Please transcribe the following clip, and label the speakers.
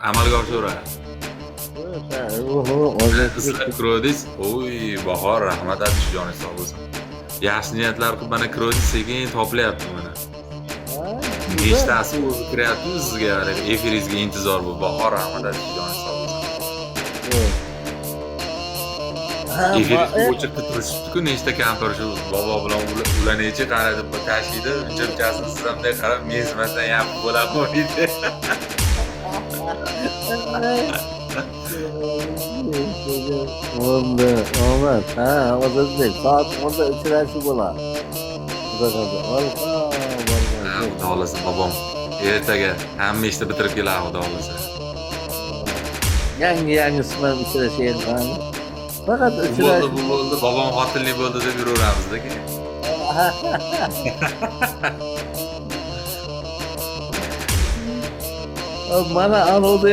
Speaker 1: Amalga oshaveradi. Sizlar kirdingiz, oy Bahor, rahmat atish, joningiz sog' bo'lsin. Yaxshi niyatlar qilib mana kirdingiz, sekin topilyapti mana. Nechtasi o'zi kiryapti sizga, efiringizga intizor bu. Bahor, rahmat atish, joningiz sog' bo'lsin. Efiringizni o'chirib turishibdi-ku, nechta kampir shu bobo bilan ularnechi qaradi, tashiydi, uncha-bunchasini siz ham bunday qarab mensimasdan yapib bo'ladi qo'ydi.
Speaker 2: Bo'ldi, omad. Ha, Ozodbek, soat 10da uchrashuv bo'ladi. Xudo xohlasa. Olqa,
Speaker 1: Ha, Xudo xohlasa bobom. Ertaga hamma ishni bitirib keladi, Xudo xohlasa.
Speaker 2: Yangi yangisi bilan uchrashaylik. Faqat
Speaker 1: Bu bo'ldi,
Speaker 2: uchrashuv.
Speaker 1: bu bo'ldi, bobom xotinli bo'ldi deb yuraveramizda keyin.
Speaker 2: Mana anovda.